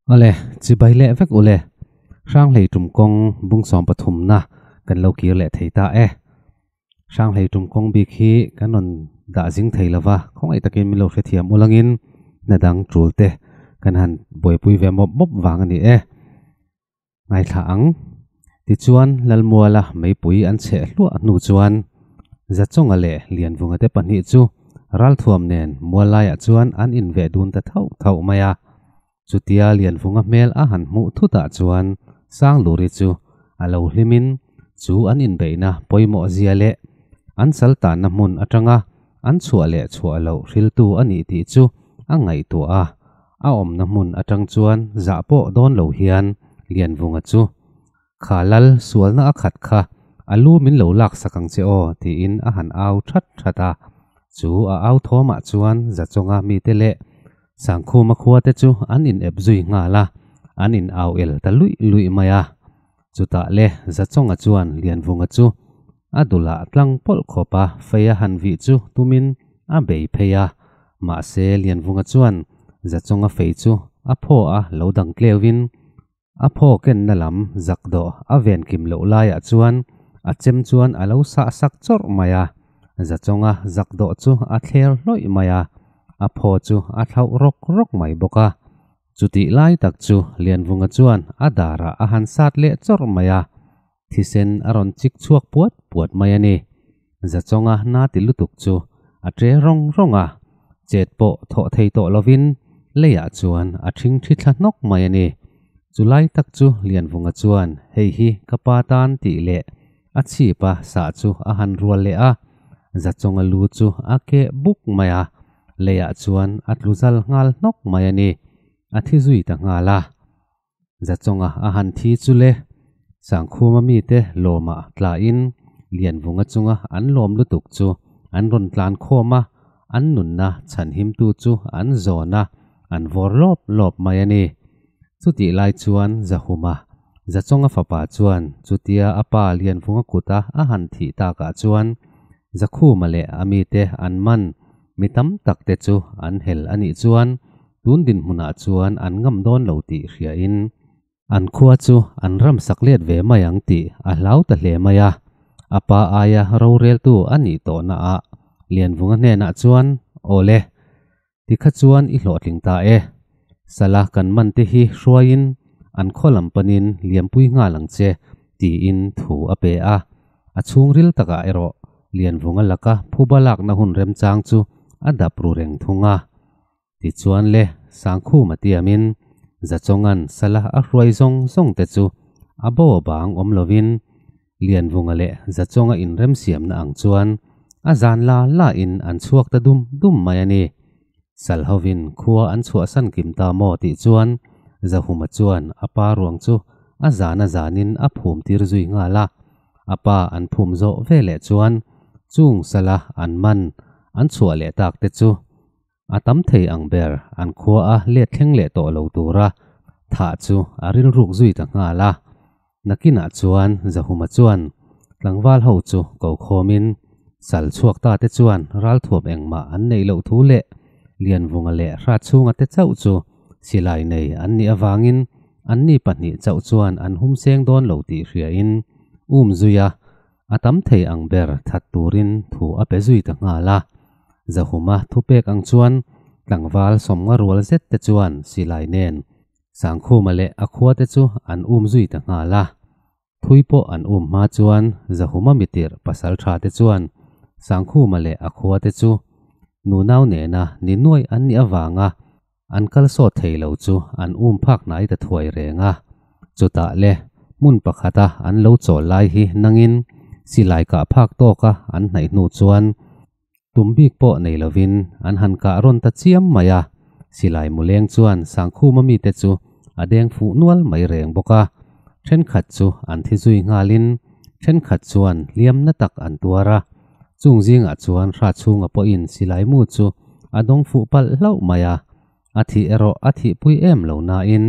Awle, chibai leh vek ule. Hranghlei tum kawng bung sawm pathumna kan lo kir leh thei ta e. Hranghlei tum kawng bik hi kan rawn dah zing thei lova, khawngaih takin min lo hrethiam ulangin hna dang tul te kan han buaipui ve mawp mawp vang a ni e. Ngaithla ang. Tichuan Lalmuala meipui an chheh hluah hnu chuan Zachawnga leh Lianvunga te pahnih chu ralthuam nen mual laiah chuan an inveh dun ta thauh thauh mai a. Chutia Lianvunga hmel a han hmuh thutah chuan Sangluri chu a lo hlimin chu an inbeihna pawimawh zia leh an saltanna hmun atanga an chhuah leh chhuah loh hriltu a nih tih chu a ngaihtuah a. A awmna hmun atang chuan zah pawh dawn lo hian Lianvunga chu, Kha lal sualna a khat kha, a lu min lo lak sak ang che aw, tiin a han au that that a. Chu a au thawmah chuan Zachawnga mite leh Sangkhuma khuate chu an inep zui nghal a, an in au el ta luih luih mai a. Chutah le Zachawnga chuan Lianvunga chu a dulah tlang pawlh khawp a fei a han vih chu tumin a bei phei a, mahse Lianvunga chuan Zachawnga fei chu a phaw a lo dang tleuhin a phaw kenna lam zak dawh a ven kim loh laiah chuan a chem chuan a lo sah sak chawrh mai a, Zachawnga zak dawh chu a thler hlawih mai a, a phaw chu a thlauh rawk rawk mai bawk a. Chutih lai tak chu Lianvunga chuan a darah a han sat leh chawrh mai a, thisen a rawn chik chhuak puat puat mai a ni. Zachawnga na ti lutuk chu a ṭe rawng rawng a, chet pawh thawh thei tawh lovin leiah chuan a ṭhing ṭhi thla hnawk mai a ni. Chu lai tak chu Lianvunga chuan hei hi ka pa tan tih leh a chhip a sah chu a han rual leh a, Zachawnga lu chu a keh buk mai a, Leiah chuan a tlu zal nghal hnawk mai a ni. A thi zui ta nghal a. Zachawnga a han thi chu le. Sangkhuma mite lawmah tlain Lianvunga chunga an lawm lutuk chu an rawn tlan khawm a, an nunna chhanhimtu chu an zawn a, an vawr lawp lawp mai a ni. Chutih lai chuan Zahuma, Zachawnga fapa chuan chutia a pa Lianvunga kuta a han thih takah chuan Zakhuma leh a mite an man Mi tam tak te chu an hel a nih chuan tun dinhmunah chuan an ngam dawn lo tih hriain an khua chu an ram sak let ve mai ang tih a hlau ta hle mai a. A pa aia roreltu a nih tawhnaah Lianvunga hnenah chuan, Aw le, tikha chuan i hlawhtling ta e. Sala kan man te hi hruaiin an khaw lam panin liampui nghal ang che, tiin thu a pe a. A chhungril takah erawh Lianvunga laka phuba lakna hun remchang chu a dap ru reng thung a. Tichuan le, Sangkhuma tiamin Zachawnga'n sala a hruai zawng zawng te chu a bo bang awm lovin Lianvunga leh Zachawnga inremsiamna ang chuan a zan la la in an chhuak ta dum dum mai a ni. Sal hovin khua an chhuahsan kim ta maw tih chuan Zahuma chuan a pa ruang chu a zan a zanin a phum tir zui nghal a. A pa an phum zawh ve leh chuan chung sala an man an chhuah leh tak te chu a tam thei ang ber an khua a let thleng leh tawh lo tura thah chu a rilruk zui ta nghal a. Nakinah chuan Zahuma chuan tlangval ho chu ko khawmin sal chhuak ta te chuan ralthuam engmah an neih loh thu leh Lianvunga leh Hratchhunga te chauh chu silai nei an nih avangin Anni pahnih chauh chuan an hum seng dawn lo tih hriain um zui a, a tam thei ang ber that turin thu a pe zui ta nghal a. Zahuma thupek ang chuan tlangval sawmnga rual zet te chuan silai nen Sangkhuma leh a khua te chu an um zui ta nghal a. Thui pawh an um hma chuan Zahuma mitirh pasal tha te chuan Sangkhuma leh a khua te chu nunau nena ni nuaih an nih avanga An kal sawt thei lo chu an um phak hnai ta thuai reng a. Chutah le, hmun pakhata an lo chawl lai hi nangin silai kah phak tawka an hnaih hnu chuan tum bik pawh nei lovin an han kah rawn ta chiam mai a. Silai muleng chuan Sangkhuma mite chu a deng fuh nual mai reng bawk a. Thenkhat chu an thi zui nghalin thenkhat chuan hliam na tak an tuar a. Chung zingah chuan hra chhunga pawhin silai mu chu a dawng fuh palh hlauh mai a, a thih erawh a thihpui em lo nain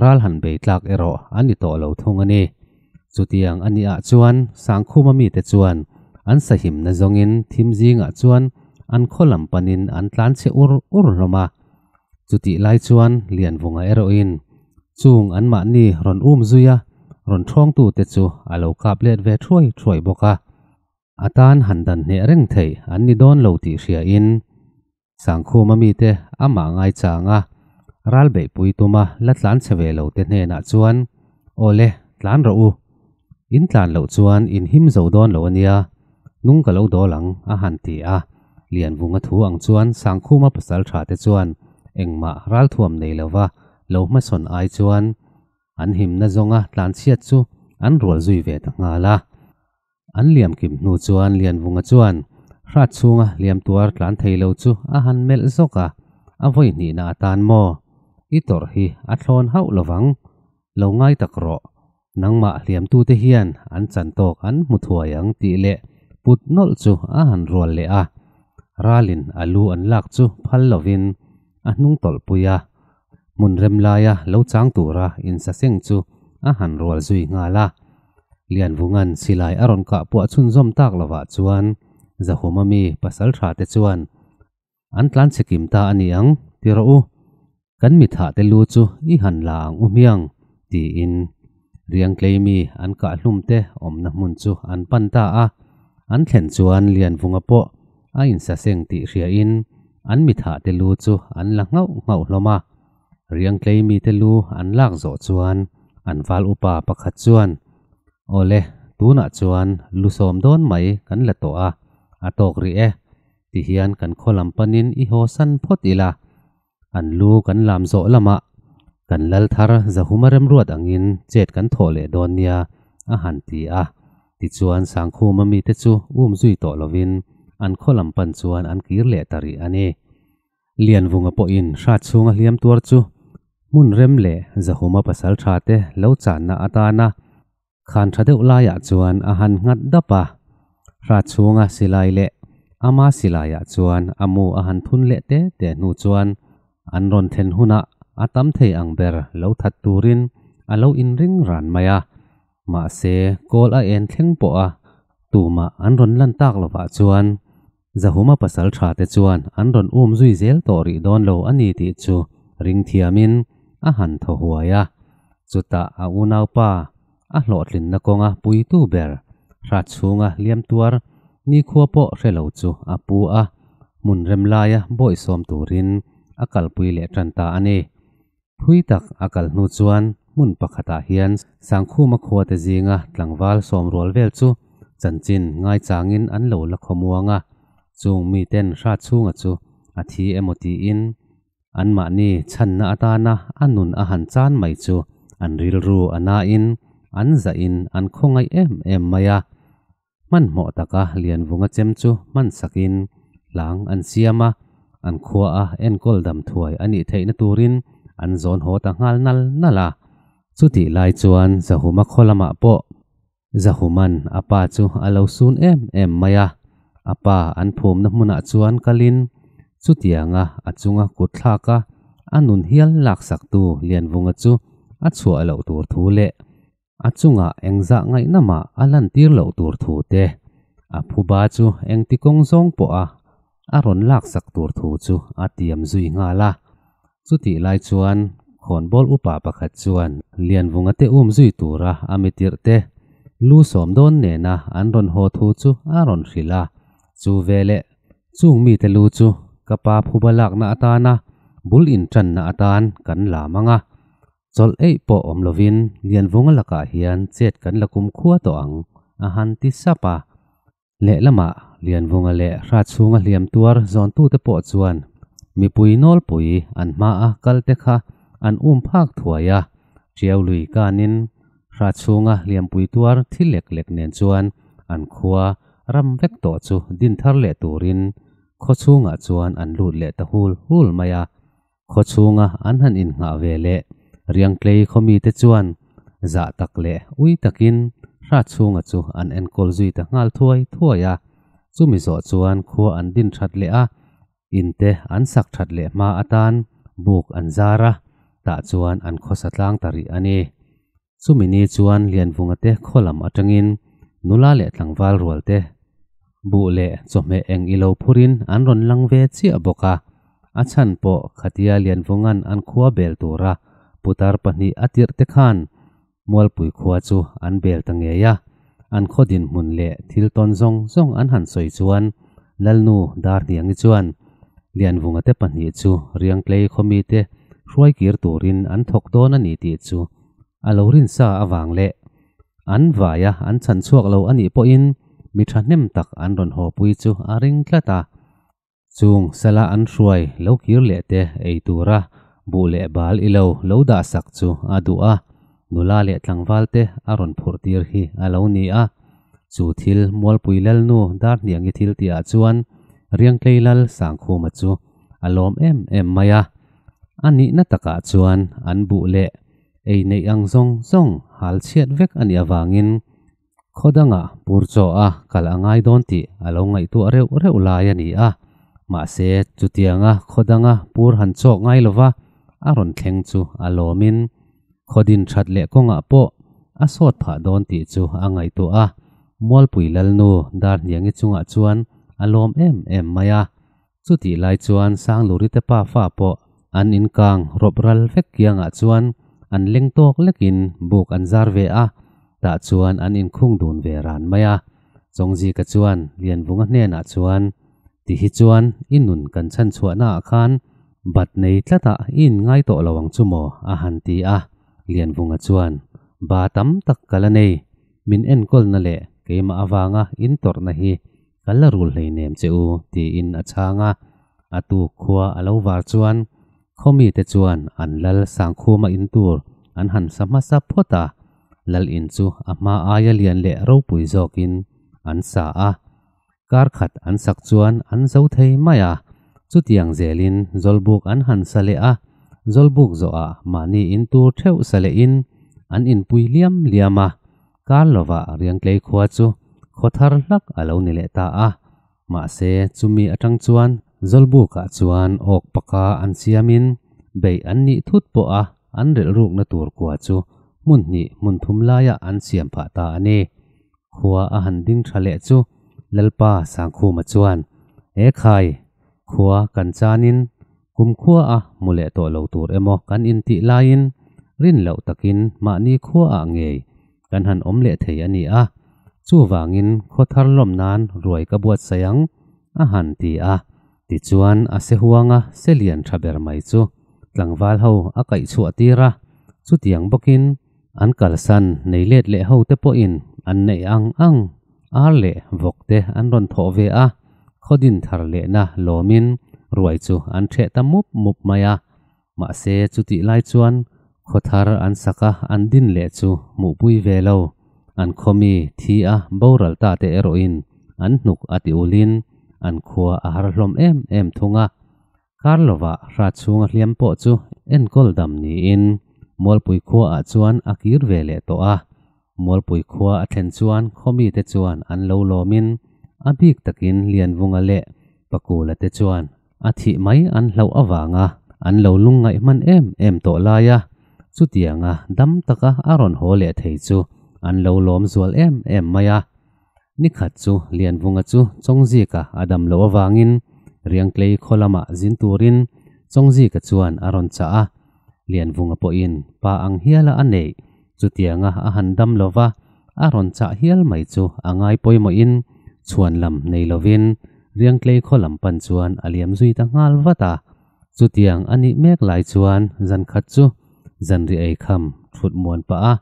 ral han bei tlak erawh a ni tawh lo thung a ni. Chutiang a nih ah chuan Sangkhuma mite chuan an sahimna zawngin thim zingah chuan an khaw lam panin an tlan chhe ur ur hlawm a. Chutih lai chuan Lianvunga erawhin. Chung anmahni rawn um zui a, rawn thawngtu te chu a lo kap let ve thuai thuai bawk a. A tan han dan hneh reng theih an ni dawn lo tih hria in Sangkhuma mite amah ngaichang a, ral beihpui tuma la tlan chhe ve lo te hnenah chuan, Aw le, tlan rawh u. In tlan loh chuan in him zo dawn lo a nia, nung ka lo dawl ang, a han ti a. Lianvunga thu ang chuan Sangkhuma pasal tha te chuan engmah ralthuam nei lova lo hmasawn ai chuan an himna zawnga tlanchhiat chu an rual zui ve ta nghal a. An liam kim hnu chuan Lianvunga chuan hrat chhunga liam tuar tlan thei lo chu a han melh zawk a, A vawi hnihna atan maw? I tawrh hi a thlawn hauh lovang, lo ngai tak rawh. Nangmah hliamtute hian an chan tawk an hmu thuai ang tih leh put nawlh chu a han rual leh a. Ralin a lu an lak chu phal lovin a hnung tawlh pui a. Hmun rem laia lo chang tura insaseng chu a han rual zui nghal a. Lianvunga'n silai a rawn kah puah chhunzawm tak lovah chuan Zahuma mi pasal tha te chuan an tlan chhe kim ta a ni ang, ti rawh u. Kan mithah te lu chu i han la ang u hmiang, tiin Riangtlei mi an kah hlum te awmna hmun chu an pan ta a. An thlen chuan Lianvunga pawh a insaseng tih hriain an mithah te lu chu an la nghauh nghauh hlawm a. Riangtlei mite lu an lak zawh chuan an val upa pakhat chuan, Awle, tunah chuan lu sawm dawn mai kan la tawh a, a tawk rih e. Ti hian kan khaw lam panin i haw san phawt ila, an lu kan lam zawh lamah kan lal thar Zahuma remruat angin chet kan thawh leh dawn nia, a han ti a. Tichuan Sangkhuma mite chu um zui tawh lovin an khaw lam pan chuan an kir leh ta rih a ni. Lianvunga pawhin hrat chhunga hliam tuar chu hmun rem leh Zahuma pasal tha te lo channa atana khan tha deuh laiah chuan a han nghat dap a. Hrat chhunga silai leh ama silaiah chuan a mu a han thun leh te te hnu chuan an rawn thlen hunah a tam thei ang ber lo that turin a lo inring ran mai a. Mahse kawl a en thleng pawh a tumah an rawn lan tak lovah chuan Zahuma pasal tha te chuan an rawn um zui zel tawh rih dawn lo a ni tih chu ring thiamin a han thaw huai a. Chutah a unaupa a hlawhtlinna kawnga puitu ber hrat chhunga hliam tuar nikhua pawh hre lo chu a pu a, hmun rem laia bawihsawm turin a kalpui leh tan ta a ni. Thui tak a kal hnu chuan hmun pakhatah hian Sangkhuma khuate zinga tlangval sawmrual vel chu chanchin ngaichangin an lo la khawmuang a, chung miten hrat chhunga chu a thi emaw tiin anmahni chhanna atana a nun a han chan mai chu an rilru a nain an zahin an khawngaih em em mai a. Hmanhmawh taka Lianvunga chem chu hman sakin hlang an siam a, an khua a enkawl dam thuai a nih theihna turin an zawn haw ta nghal nal nal a. Chutih lai chuan Zahuma khaw lamah pawh Zahuman a pa chu a lo sun em em mai a, a pa an phumna hmunah chuan kalin chutianga a chunga kut thlaka a nun hial laksaktu Lianvunga chu a chhuah loh tur thu leh A chungah engzah ngaihna mah a lantir loh tur thu te, a phuba chu engti kawng zawng pawha a rawn laksak tur thu chu a tiam zui nghal a. Chutih lai chuan khawnbawl upa pakhat chuan Lianvunga te um zui tura a mitirh te lu sawm dawn nena an rawn haw thu chu a rawn hrilh a. Chu veleh chung mite lu chu ka pa phuba lakna atana bul intanna atan kan lam ang a. Chawlh eih pawh awm lovin Lianvunga lakah hian chet kan la kum khua tawh ang, a han ti sap a. Lehlamah Lianvunga leh hra chhunga hliam tuar zawntute pawh chuan mipui nawlpui an hmaa kalte kha an um phak thuai a, Tiau lui kanin hra chhunga hliampui tuar thi lek lek nen chuan an khua ram vek tawh chu din thar leh turin khaw chhungah chuan an lut leh ta hul hul mai a. Khaw chhunga an han innghah ve leh Riangtlei khaw mite chuan zah tak leh ui takin hrat chhunga chu an enkawl zui ta nghal thuai thuai a. Chumi zawh chuan khua an din that leh a, inte an sak that leh hma atan buk an zar a, tah chuan an khawsa tlang ta rih a ni. Chumi ni chuan Lianvunga te khaw lam atangin nula leh tlangval rual te buh leh chawhmeh eng ilo phurin an rawn lang ve chiah bawk a. A chhan pawh khatia Lianvunga'n an khua bel tura Putar pahnih a tirh te khan Mualpui khua chu an bel ta ngei a, an khaw dinhmun leh thil tawn zawng zawng an han sawi chuan Lalnu Darhniangi chuan Lianvunga te pahnih chu Riangtlei khaw mite hruai kir turin an thawk dawn a ni tih chu a lo rinsa avang leh an vaia an chhan chhuak lo a nih pawhin mi thahnem tak an rawn haw pui chu a ring tlat a. Chung sala an hruai lo kir leh te ei tura buh leh bal ilo lo dah sak chu a duh a, nula leh tlangval te a rawn phurh tir hi a lo ni a. Chu thil Mualpui Lalnu Darhniangi thil tihah chuan Riangtlei Lal Sangkhuma chu a lawm em em mai a. A nihna takah chuan an buh leh ei neih ang zawng zawng hal chhiat vek a nih avangin Khaw dangah pur chaw a kal a ngai dawn tih a lo ngaihtuah reuh reuh lai a ni a, mahse chutianga khaw danga pur han chawk ngai lova a rawn thleng chu a lawmin khaw din that leh kawngah pawh a sawt phah dawn tih chu a ngaihtuah a, Mualpui Lalnu Darhniangi chungah chuan a lawm em em mai a. Chutih lai chuan Sangluri te pafa pawh an inkang rawp ral vek kiangah chuan an leng tawk lekin buk an zar ve a, tah chuan an inkhung dun ve ran mai a. Chawngzika chuan Lianvunga hnenah chuan, Ti hi chuan i nun kan chhan chhuahnaah khan bat nei tlatah i inngai tawh lo ang chu maw? a han ti a. Lianvunga chuan, Ba tam tak ka la nei, min enkawlna leh keimah avanga in tawrhna hi Ka la rul hleinem che u, tiin a chhang a. A tuk khua a lo var chuan khawmite chuan an lal Sangkhuma in tur an han sa hmasa phawt a. Lal in chu a hma aia lian leh ropui zawkin an sa a. Kar khat an sak chuan an zo thei mai a. Chutiang zelin Zawlbuk an han sa leh a. Zawlbuk zawhah mahni in tur theuh sa lehin an inpui liam liam a. Kar lovah Riangtlei khua chu khaw thar hlak a lo ni leh ta a, mahse chumi atang chuan Zawlbukah chuan awk paka an siamin beih an nih thut pawh a an relhrukna tur kua chu hmun hnih hmun thum laiah an siam phah ta a ni. Khua a han ding tha leh chu Lalpa Sangkhuma chuan, E khai, khua kan chanin kum khua a hmu leh tawh lo tur emaw kan intih laiin rin loh takin mahni khuaah ngei kan han awm leh thei a ni a, chuvangin khaw thar lawm nan ruai ka buatsaih ang, a han ti a. Tichuan a se huanga se lian tha ber mai chu tlangval ho a kaih chhuah tir a, chutiang bawkin an kalsan nei let leh ho te pawhin an neih ang ang ar leh vawk te an rawn thawh ve a, khaw din thar lehna lawmin ruai chu an theh ta mup mup mai a. Mahse chutih lai chuan khaw thar an sak a, an din leh chu hmuhpui ve lo. An khawmi thi a boral ta te erawhin an hnuk a ti ulin an khua a har hlawm em em thung a. Kar lovah hra chhunga hliam pawh chu enkawl dam niin Mualpui khuaah chuan a kir ve leh tawh a. Mualpui khua a thlen chuan khawmite chuan an lo lawmin a bik takin Lianvunga leh Pakula te chuan A thih mai an hlauh avanga an lo lungngaih hman em em tawh lai a, chutianga dam taka a rawn haw leh thei chu an lo lawm zual em em mai a. Nikhat chu Lianvunga chu Chawngzika a dam loh avangin Riangtlei khaw lamah zin turin Chawngzika chuan a rawn chah a. Lianvunga pawhin pa ang hiala a neih chutianga a han dam lova a rawn chah hial mai chu a ngai pawimawhin chhuan lam nei lovin Riangtlei khaw lam pan chuan a liam zui ta nghal vat a. Chutiang a nih mek lai chuan zan khat chu zanri ei kham thut muan pah a,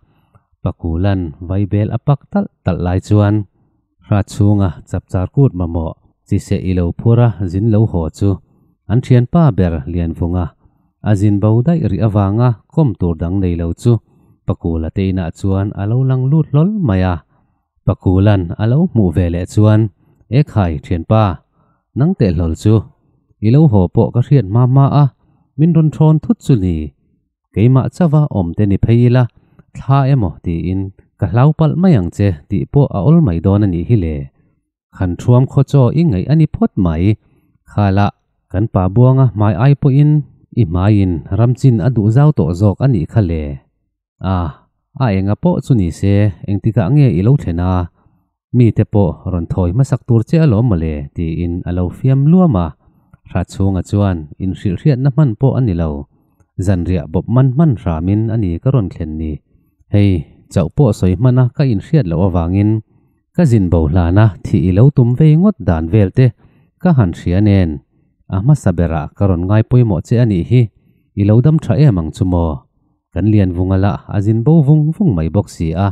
Pakulan vaibel a pak talh talh lai chuan hra chhunga chapchar kut mamawh chi seh i lo phur a zin lo haw chu an thianpa ber Lianvunga a zin bo daih rih avanga kawm tur dang nei lo chu Pakula te inah chuan a lo lang lut hlawl mai a. Pakulan a lo hmuh ve leh chuan, E khai, thianpa, nang teh hlawl chu. I lo haw pawh ka hriat hma hma a, min rawn thawn thut chu ni. Keimah chauha awm te ni phei ila, thla emaw tiin ka hlau palh mai ang che tih pawh a awl mai dawn a nih hi le. Khan thuam khaw chaw i ngaih a ni phawt mai. Khalah, kan pa buanga hmai ai pawhin i hmaiin ramchin a duh zau tawh zawk a nih kha le. A, a enga pawh chu ni se, engtikah nge i lo thlen a? Mite pawh rawn thawi hmasak tur che alawm mawle, tiin a lo fiam luam a. Hra chhunga chuan inhrilhhriatna hman pawh a ni lo. Zanriah bawp man hman hramin a ni ka rawn thlen ni. Hei, chauh pawh sawi hmana ka inhriat loh avangin ka zin bo hlana thih i lo tum vei ngawt dan vel te ka han hria nen. A hmasa berah ka rawn ngai pawimawh che a nih hi, i lo dam tha em ang chu maw? Kan lian vunga lah a zin bo vung vung mai bawk si a,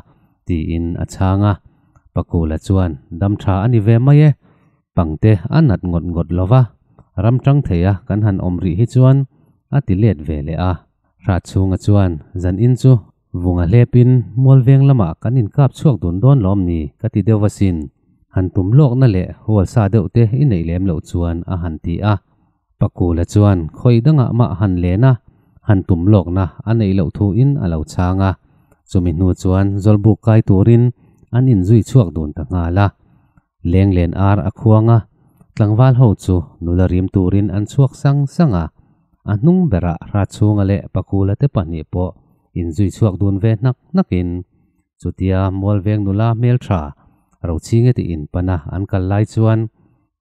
tiin a chhang a. Pakula chuan, Dam tha a ni ve mai e, pangte a nat ngawt ngawt lo va, ram tang theia kan han awm rih hi chuan a ti let ve leh a. Hratchhunga chuan, Zan in chu vunga hlepin Mualveng lamah kan inkap chhuak dun dawn lawm ni ka ti deuh asin. Han tum lawkna leh hualsa deuh te i neih lem loh chuan a han ti a. Pakula chuan khawi dangah mah han len a, han tum lawkna a neih loh thuin a lo chhang a. Chumi hnu chuan Zawlbuk kai turin an inzui chhuak dun ta nghal a. Leng len ar a khuang a, tlangval ho chu nula rim turin an chhuak sang sang a. A hnung berah Hratchhunga leh Pakula te pahnih pawh inzui chhuak dun ve hnak hnakin chutia Mualveng nula hmeltha Rochhinge ti inpana an kal lai chuan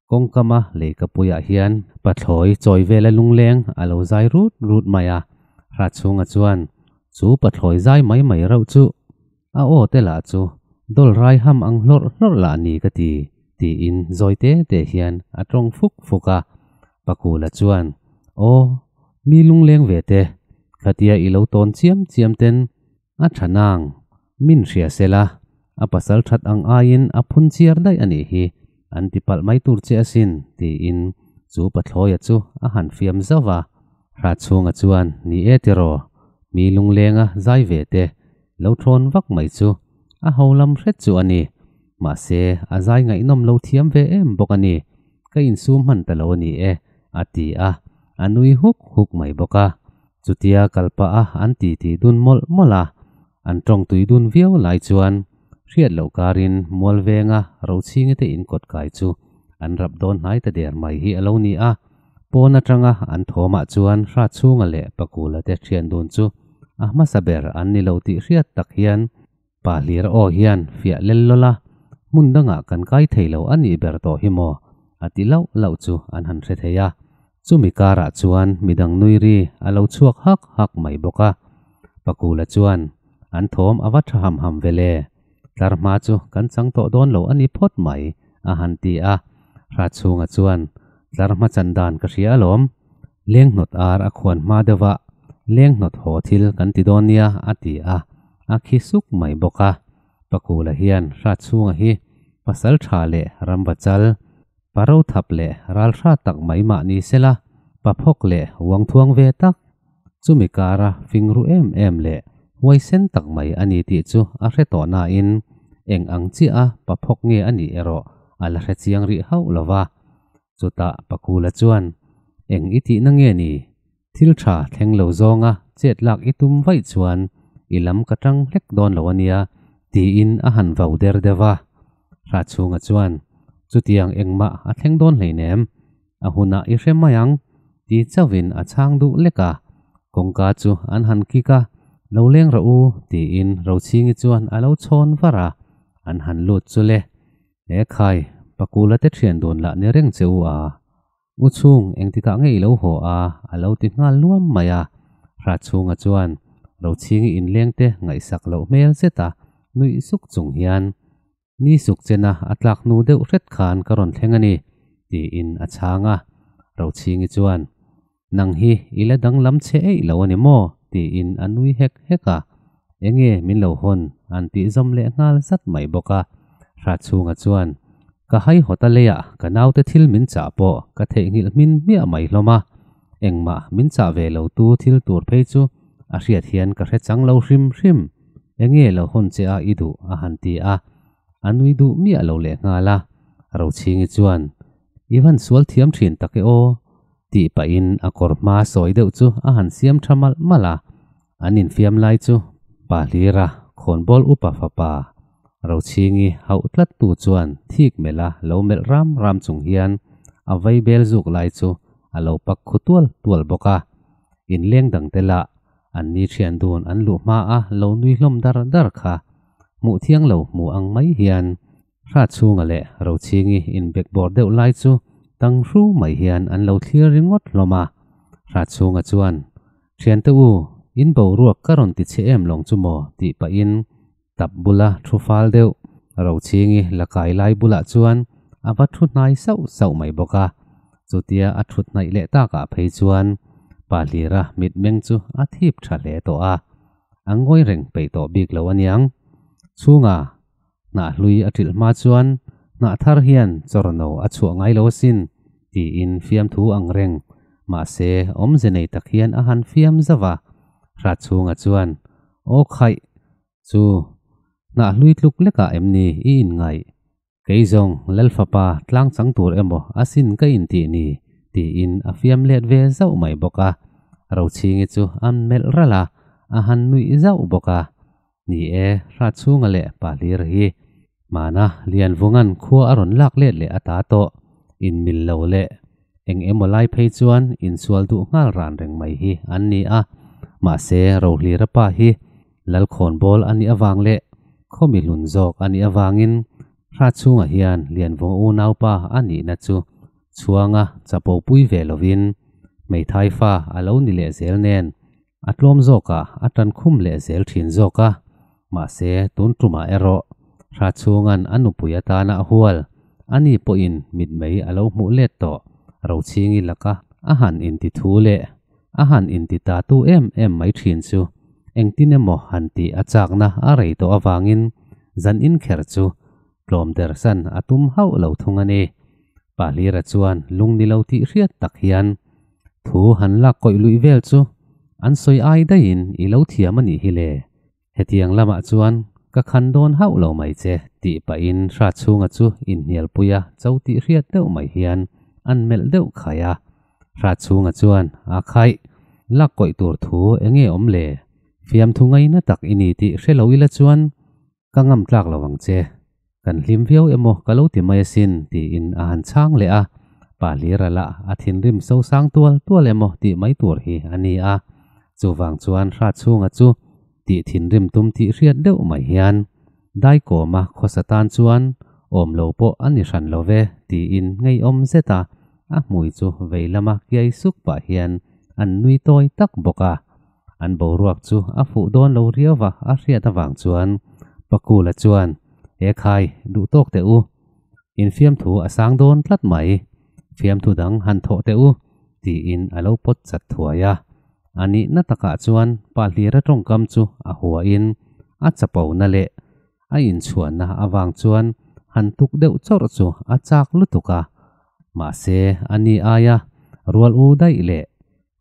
kawngkama leikapuiah hian pathlawi chawi vela lungleng a lo zai rut rut mai a. Hratchhunga chuan chu pathlawi zai mai mai reuh chu a aw te lah chu dawl rai ham ang hlawrh hlawrh lah ni ka ti, tiin zawi te te hian a tawng fuk fuk a. Pakula chuan, Aw, mi lungleng ve te, khatia i lo tawn chiam chiam ten a tha nang, min hria sela, a pasal that ang aiin a phun chiar daih a nih hi, an ti palh mai tur che asin, tiin chu pathlawia chu a han fiam zauh va. Hratchhunga chuan, Ni e tiraw, mi lunglenga zai ve te, lo thawn vak mai chu a ho lam hret chu a ni. Mahse, a zai ngaihnawm lo thiam ve em bawk a ni. Ka insum hman ta lo a ni e, a ti a, a nui huk huk mai bawk a. Chutia kal pah a an titi dun mawlh mawlh a, an tawng tui dun viau lai chuan hriat loh karin Mualvenga Rochhingi te in kawt kai chu an rap dawn hnai ta der mai hi a lo ni a. Pawn atanga an thawmah chuan Hratchhunga leh Pakula te thian dun chu a hmasa ber an ni lo tih hriat tak hian Pa hlir aw hian fiah lel lawlh a, hmun dangah kan kai thei lo a nih ber tawh hi maw? a ti lauh lauh chu an han hre thei a. Chumi karah chuan midang nui ri a lo chhuak hak hak mai bawk a. Pakula chuan, An thawm a va tha ham ham ve le, tlar hma chu kan chang tawh dawn lo a ni phawt mai, a han ti a. Hratchhunga chuan, Tlar hma chan dan ka hria alawm, leng hnawt ar a khuan hma deuh a, leng hnawt haw thil kan ti dawn nia, a ti a, a khi suk mai bawk a. Pakula hian Hratchhunga hi pasal tha leh ramva chal, pa ro thap leh ral hra tak mai mah ni sela, pa phawk leh uang thuang ve tak, chumi kara fing ru em em leh huaisen tak mai a ni tih chu a hre tawh nain eng ang chiah a pa phawk nge a nih erawh a la hre chiang rih hauh lo va. Chutah Pakula chuan, Eng i tihna nge ni? Thil tha thleng lo zawnga chet lak i tum vaih chuan i lam ka tang hlek dawn lo a nia, tiin a han vau der deuh a. Hratchhunga chuan, Chutiang engmah a thleng dawn hleinem, a hunah i hre mai ang, ti chauhin a chhang duh lek a. Kawngka chu an han kik a, Lo leng rawh u, tiin Rochhingi chuan a lo chhawn var a, an han lut chu le. He khai, Pakula te thian dun lah ni reng che u a. U chhung engtikah nge i lo haw a? a lo ti nghal luam mai a. Hratchhunga chuan Rochhingi inleng te ngaihsak loh hmel zet a, nuih suk chung hian, Ni suk chena a tlak hnu deuh hret khan ka rawn thleng a ni, tiin a chhang a. Rochhingi chuan, Nang hi i la danglam che eih lo a ni maw? tiin a nui hek hek a. Enge min lo hawn an tih zawm leh nghal zat mai bawk a. Hratchhunga chuan, Ka haihawt a leiah ka naute thil min chah pawh ka theihnghilh hmin hmiah mai hlawm a. Engmah min chah ve lo tu thil tur phei chu a hriat hian ka hre chang lo hrim hrim. Enge lo hawn che a i duh a han ti a. A nui duh miah lo leh nghal a. Rochhingi chuan, I van sual thiam thin tak e aw. Tih pahin a kawr hma sawi deuh chu a han siam tha malh malh a, an infiam lai chu pa hlira khawnbawl upa fapa Rochhingi hauh tlat tu chuan thik melh a lo melh ram ram chung hian a vei bel zuk lai chu a lo pak khu tual tual bawk a. Inleng dangte lah an ni thian dun an luh hma a lo nui hlawm dar dar kha hmuh thiang lo hmu ang mai hian Hratchhunga leh Rochhingi inbekbawr deuh lai chu tang hru mai hian an lo thlir ringawt hlawm a. Hratchhunga chuan, Thiante u, in boruak ka rawn ti chhe em lawng chu maw tih pahin tap bula thu fal deuh Rochhingi la kai lai bulah chuan a va thu hnai sauh sauh mai bawk a. Chutia a thut hnaih leh takah phei chuan Pa Hlira mitmeng chu a thip tha hle tawh a, a ngawi reng peih tawh bik lo aniang. Chhunga hnah hlui a ṭilh hma chuan hnah thar hian chawrno a chhuah ngai lo asin tiin fiamthu ang reng mahse awmze nei tak hian a han fiam zauh a. Hratchhunga chuan, Aw khaih! Chu hnah hlui tluk lekah em ni i inngaih? Kei zawng Lalfapa tlang chang tur emaw asin ka intih ni? tiin a fiam let ve zauh mai bawk a. Rochhingi chu an melh ralh a, a han nuih zauh bawk a. Ni e, Hratchhunga leh Pahlir hi hmana Lianvunga'n khua a rawn lak let leh a ta tawh. Inmil lo leh eng emaw lai phei chuan insual duh nghal ran reng mai hi an ni a. Mahse, Rohlira pa hi Lalkhawnbawl a nih avang leh khawmi hlun zawk a nih avangin Hratchhunga hian Lianvunga unaupa a nihna chu chhuanga chapo pui ve lovin hmeithai fa a lo ni leh zel nen a tlawm zawkah a tan khum leh zel thin zawk a. Mahse, tun tumah erawh Hratchhunga'n a nupui atana a hual a ni pawhin mitmei a lo hmuh let tawh Rochhingi laka a han inti thu leh a han inti ta tu em em mai thin chu engtin emaw han tih a chakna a rei tawh avangin zan inkher chu tlawm der san a tum hauh lo thung a ni. Pahlira chuan lung ni lo tih hriat tak hian thu han lak kawih luih vel chu an sawi ai daihin i lo thiam a nih hi le. Hetiang lamah chuan ka khan dawn hauh lo mai che tih pahin Hratchhunga chu inhnialpuia cho tih hriat deuh mai hian an melh deuh khai a. Hratchhunga chuan a khaih lak kawih tur thu enge awm le? Fiamthu ngaina tak i ni tih hre lo ila chuan ka ngam tlak lo ang che. Kan hlim viau emaw ka lo ti mai asin tiin a han chhang leh a. Pa Hlira lah a thinrim sosang tual tual emaw tih mai tur hi a ni a. Chuvang chuan Hratchhunga chu tih thinrim tum tih hriat deuh mai hian Daikawma khawsa tan chuan awm lo pawh a ni hran lo ve tiin ngeiawm zet a, a hmui chu vei lama kiai suk pah hian an nui tawi tak bawk a. An boruak chu a fuh dawn lo riau va a hriat avang chuan Pakula chuan, He khai, duh tawk teh u. Infiamthu a sang dawn tlat mai. Fiamthu dang han thawh teh u, tiin a lo pawt chat thuai a. A nihna takah chuan pa hlira tawngkam chu a huain a chapona leh a inchhuanna avang chuan han tuk deuh chawrh chu a chak lutuk a. Mahse, a ni aia rual u daih leh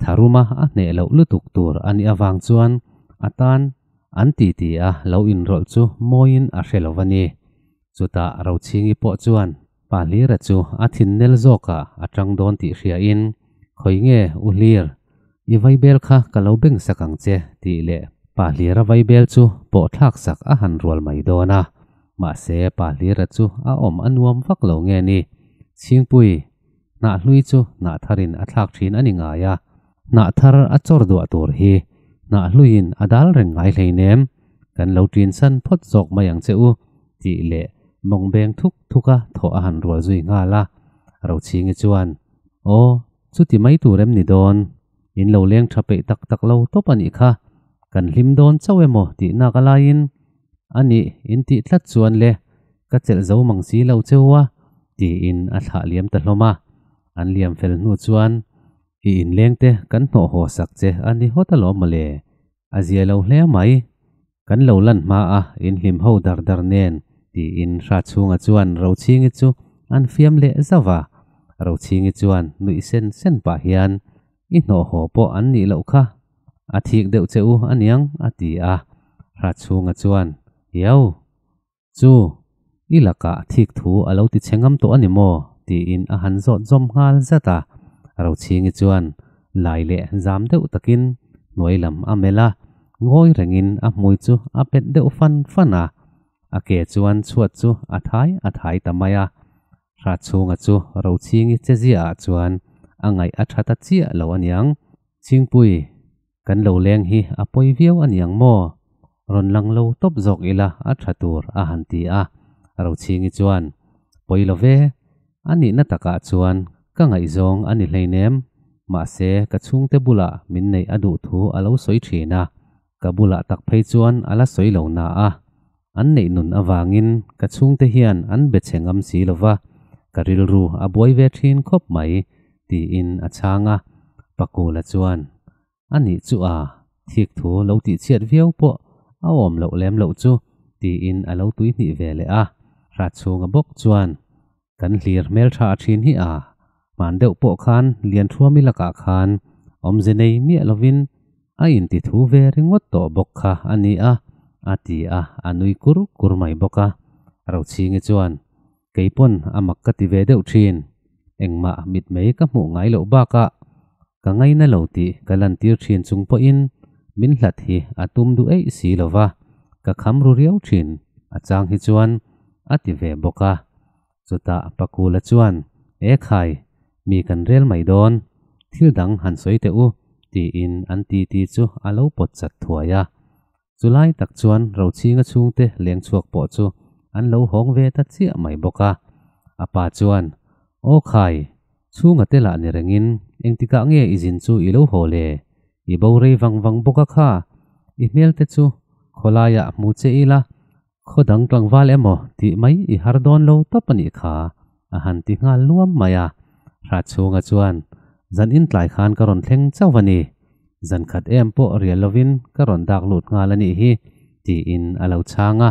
tharuma a hneh loh lutuk tur a nih avang chuan a tan an titi a lo inrawlh chu mawiin a hre lo a ni. Chutah Rochhingi pawh chuan Pa Hlira chu a thin nel zawkah a tang dawn tih hriain, Khawi nge U Hlir, i vaibel kha ka lo beng sak ang che tih leh Pa Hlira vaibel chu pawh thlak sak a han rual mai dawn a. Mahse Pa Hlira chu a awm a nuam vak lo nge ni? Chhingpui, hnah hlui chu hnah tharin a thlak thin a ni ngai a, hnah thar a chawr duah tur hi hnah hluiin a dal reng ngai hleinem, kan lo ṭin san phawt zawk mai ang che u tih leh mawng beng thuk thuk a thawh a han rual zui nghal a. Rochhingi chuan, Aw, chuti mai tur em ni dawn? In lo leng tha peih tak tak lo tawp a nih kha, kan hlim dawn chauh emaw tih nak a laiin a nih in tih tlat chuan le, ka chelh zo mang si lo cheu a, tiin a thlah liam ta hlawm a. An liam fel hnu chuan, I inleng te kan hnawh haw sak che a ni hawt alawm mawle, a zia lo hle mai. Kan lo lan hma a, in hlim ho dar dar nen, tiin Hratchhunga chuan Rochhingi chu an fiam leh zauh a. Rochhingi chuan nuih sen sen pah hian, I hnawh haw pawh an nih loh kha, a thik deuh che u aniang, a ti a. Hratchhunga chuan, Iau! Chu, i lakah thik thu a lo ti chhe ngam tawh a ni maw? tiin a han zawt zawm nghal zat a. Rochhingi chuan lai leh zam deuh takin hnuai lam a melh a, ngawi rengin a hmui chu a pet deuh fan fan a. A ke chuan chhuat chu a thai a thai ta mai a. Hratchhunga chu Rochhingi che ziaah chuan a ngaih a tha ta chiah lo aniang. Chhingpui, Kan lo leng hi a pawi viau a niang maw? Rawn lang lo tawp zawk ila a tha tur a han ti a. Rochhingi chuan, Pawi lo ve, a nihna takah chuan ka ngaihzawng a ni hleinem, Mahse ka chhungte bulah min neih a duh thu a lo sawi thin a, ka bulah tak phei chuan a la sawi lo na a. An neih nun avangin ka chhungte hian an be chhe ngam si lo va, ka rilru a buai ve thin khawp mai, tiin a chhang a. Pakula chuan, A nih chu a, thik thu lo tih chhiat viau pawh a awm loh lem loh chu, tiin a lo tuihnih ve leh a. Hratchhunga bawk chuan, Kan hlir hmeltha thin hi a, hman deuh pawh khan Lianthuami lakah khan awmze nei miah lovin a inti thu ve ringawt tawh bawk kha a ni a, a ti a, a nui kur kur mai bawk a. Rochhingi chuan, Keipawn a mak ka ti ve deuh thin, engmah mitmei ka hmuh ngai loh bakah ka ngaina lo tih ka lantir thin chung pawhin min hlat hi a tum duh eih si lo va, ka kham ru riau thin a chang hi chuan a ti ve bawk a. Chutah Pakula chuan, E khai, mi kan rel mai dawn, thil dang han sawi teh u, tiin an titi chu a lo pawt chat thuai a. Chulai tak chuan Rochhinga chhungte leng chhuak pawh chu an lo hawng ve ta chiah mai bawk a. A pa chuan, Aw khai, chhunga te lah ni rengin engtikah nge i zin chu i lo haw le? I bo rei vang vang bawk a kha, i hmel te chu khawlaiah hmu che ila, Khaw dang tlangval emaw tih mai i har dawn lo tawp a nih kha, a han ti nghal luam mai a. Hratchhunga chuan, Zan in tlai khan ka rawn thleng chauh a ni. Zan khat em pawh rial lovin ka rawn dak lut nghal a nih hi, tiin a lo chhang a.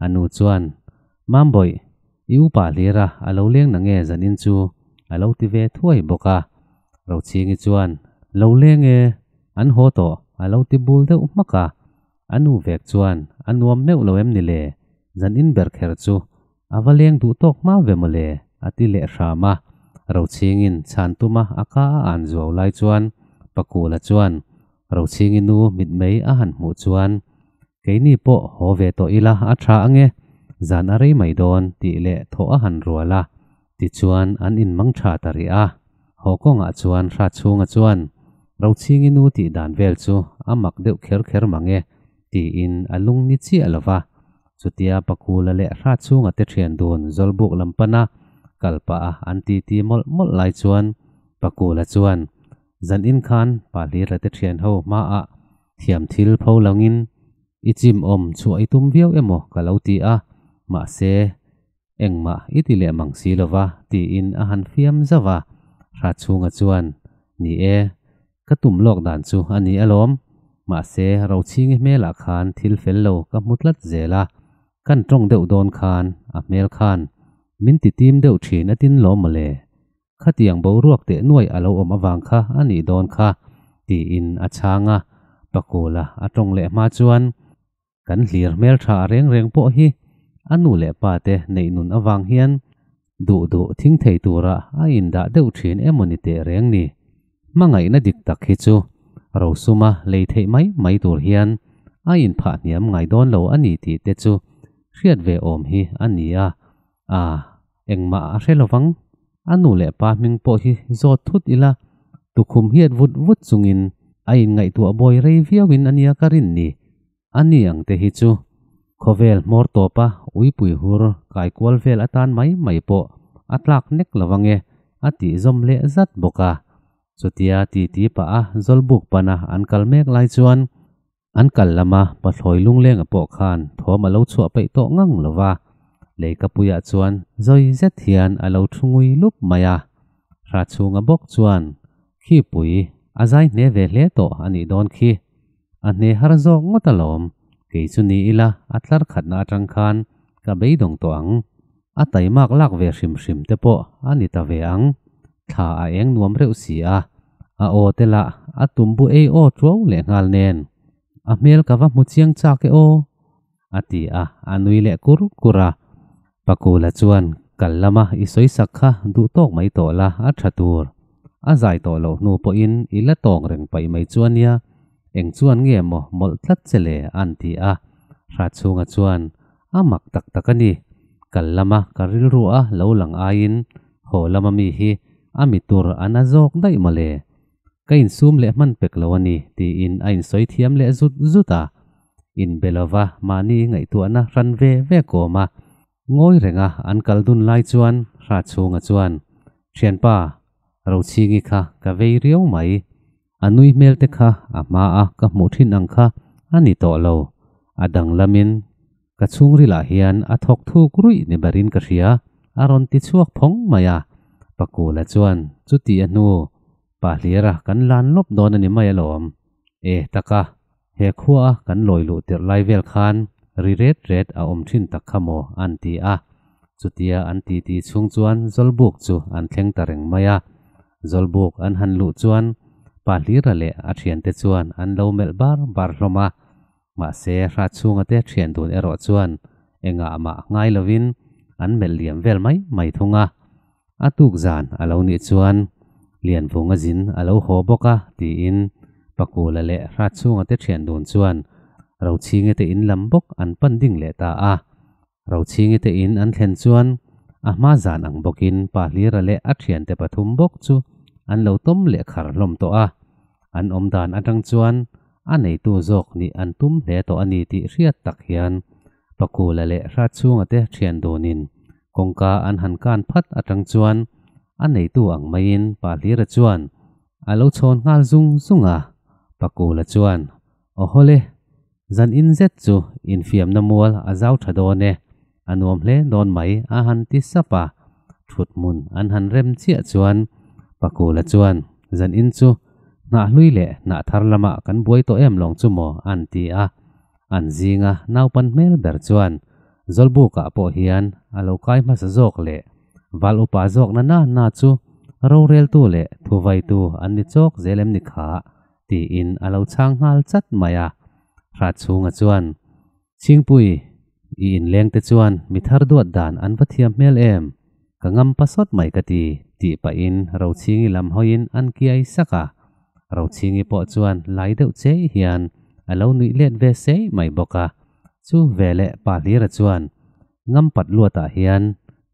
A nu chuan, Mambawih, i upa hlir a, a lo leng nange zan in chu, a lo ti ve thuai bawk a. Rochhingi chuan, Lo leng e, an haw tawh, a lo ti bul deuh hmak a. A nu vek chuan a nuam meuh lo em ni le? Zan in ber kher chu a va leng duh tawk hma ve maw le? a ti leh hram a. Rochhingin chhan tuma a ka a an zuau lai chuan Pakula chuan Rochhingi nu mitmei a han hmuh chuan Keini pawh haw ve tawh ila a tha ange, zan a rei mai dawn tih leh thawh a han rual a. Tichuan an inmang tha ta rih a. Haw kawngah chuan Hratchhunga chuan Rochhingi nu tih dan vel chu a mak deuh kher kher mang e tiin a lung ni chiah lo va. Chutia Pakula leh Hratchhunga te thian dun Zawlbuk lam pana kal pah a an titi mawlh mawlh lai chuan Pakula chuan zan in khan Pahlira te thian ho hmaah thiam thil pho langin i chim awm chhuah i tum viau emaw ka lo ti a, mahse Engmah i ti leh mang si lova tiin a han fiam zauh a, Hratchhunga chuan, Ni e, ka tum lawk dan chu a ni alawm, mahse Rochhingi hmelah khan thil fel lo ka hmu tlat zel a, kan tawng deuh dawn khan a hmel khan min ti tim deuh thin a tin lawm mawle, khatiang boruak teh nuaih a lo awm avang kha a nih dawn kha, tiin a chhang a, Pakula a tawng leh hma chuan, Kan hlir hmeltha reng reng pawh hi a nu leh pa te neih nun avang hian duh duh thing thei tura a indah deuh thin emaw ni teh reng ni. Hmangaihna dik tak hi chu rosuma lei theih mai mai tur hian a inphah hniam ngai dawn lo a ni tih te chu hriat ve awm hi a ni a. A, engmah a hre lovang. A nu leh pa hming pawh hi zawt thut ila tukhum hiat vut vut chungin a inngaihtuah bawi rei viauin a nia ka rin ni. A ni ang te hi chu khawvel hmawr tawpa uipui hur kai kual vel atan mai mai pawh a tlak nek lo ange a tih zawm leh zat bawk a. Chutia titi pah a Zawlbuk pana an kal mek lai chuan an kal lama Pathlawi Lunglenga pawh khan thawm a lo chhuah peih tawh ngang lo va, Leikapuiah chuan zawi zet hian a lo thu ngui lup mai a. Hratchhunga bawk chuan Khipui a zai hne ve hle tawh a nih dawn khi. A hne har zawk ngawt alawm, kei chu ni ila a tlar khatna atang khan ka beidawng tawh ang. A taimak lak ve hrim hrim te pawh a ni ta ve ang. Thla a eng nuam reuh si a, a aw te lah a tumbu ei aw tuau leh nghal nen. A hmel ka va hmu chiang chak e aw, a ti a, a nui leh kur kur a. Pakula chuan kal lama i sawi sak kha duh tawk mai tawh la a tha tur. A zai tawh loh hnu pawhin i la tawng reng paih mai chu a nia, eng chuan nge maw mawlh tlat che le an ti a. Hratchhunga chuan a mak tak tak a ni, kal lama ka rilru a lo lang aiin haw lama mi hi a mi tur a na zawk daih maw le. Ka insum leh hman pek lo a ni tiin a insawi thiam leh zut zut a. Inbe lova mahni ngaihtuahna hran ve ve kawm a, Ngawi renga an kal dun lai chuan Hratchhunga chuan, Thianpa, Rochhingi kha ka vei riau mai. A nui hmel te kha a hma a ka hmuh thin ang kha a ni tawh lo. A danglamin ka chhungrilah hian a thawk thuk ruih ni berin ka hria, a rawn ti chhuak phawng mai a. Pakula chuan chuti a hnu pa hlira kan lan lawp dawn a ni mai alawm. E taka, he khua a kan lawi luh tirh lai vel khan ri ret ret a awm thin tak kha maw an ti a. Chutia an titi chhung chuan Zawlbuk chu an thleng ta reng mai a. Zawlbuk an han luh chuan pa hlira leh a thiante chuan an lo melh bar bar hlawm a. Mahse Hratchhunga te thian dun erawh chuan engah mah ngai lovin an melh liam vel mai mai thung a. A tuk zan a lo nih chuan Lianvunga zin a lo haw bawk a tiin Pakula leh Hratchhunga te thian dun chuan Rochhingi te in lam bawk an pan ding leh ta a. Rochhingi te in an thlen chuan a hma zan ang bawkin Pa Hlira leh a thiante pathum bawk chu an lo tawm leh khar hlawm tawh a. An awm dan atang chuan a neitu zawk nih an tum hle tawh a ni tih hriat tak hian Pakula leh Hratchhunga te thian dunin kawngka an han kan phat atang chuan a neitu ang maiin Pa Hlira chuan a lo chhawn nghal zung zung a. Pakula chuan, Awhawle, zan in zet chu infiamna mual a zau tha dawn e, a nuam hle dawn mai a han ti sap a. Thut hmun an han rem chiah chuan Pakula chuan, Zan in chu hnah hlui leh hnah thar lamah kan buai tawh em lawng chu maw an ti a. An zinga naupan hmel ber chuan Zawlbukah pawh hian a lo kai hmasa zawk leh val upa zawk na na na chu roreltu leh thuvaitu an ni chawk zel em ni kha tiin a lo chhang nghal chat mai a. Hratchhunga chuan, Chhingpui, i inlengte chuan mi thar duat dan an va thiam hmel em? Ka ngam pasawt mai ka ti, tih pahin Rochhingi lam hawiin an kiai sak a. Rochhingi pawh chuan lai deuh che hian a lo nuih let ve sei mai bawk a. Chu veleh Pa Hlira chuan, Ngam pat luatah hian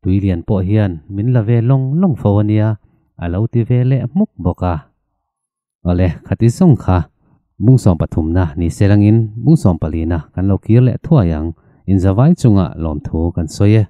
Tuilian pawh hian min la ve lawng lawng fo a nia, a lo ti ve leh hmuk bawk a. Awle, khati zawng kha bung 13na ni se langin bung 14na kan lo kir leh thuai ang, inzavai chunga lawmthu kan sawi e.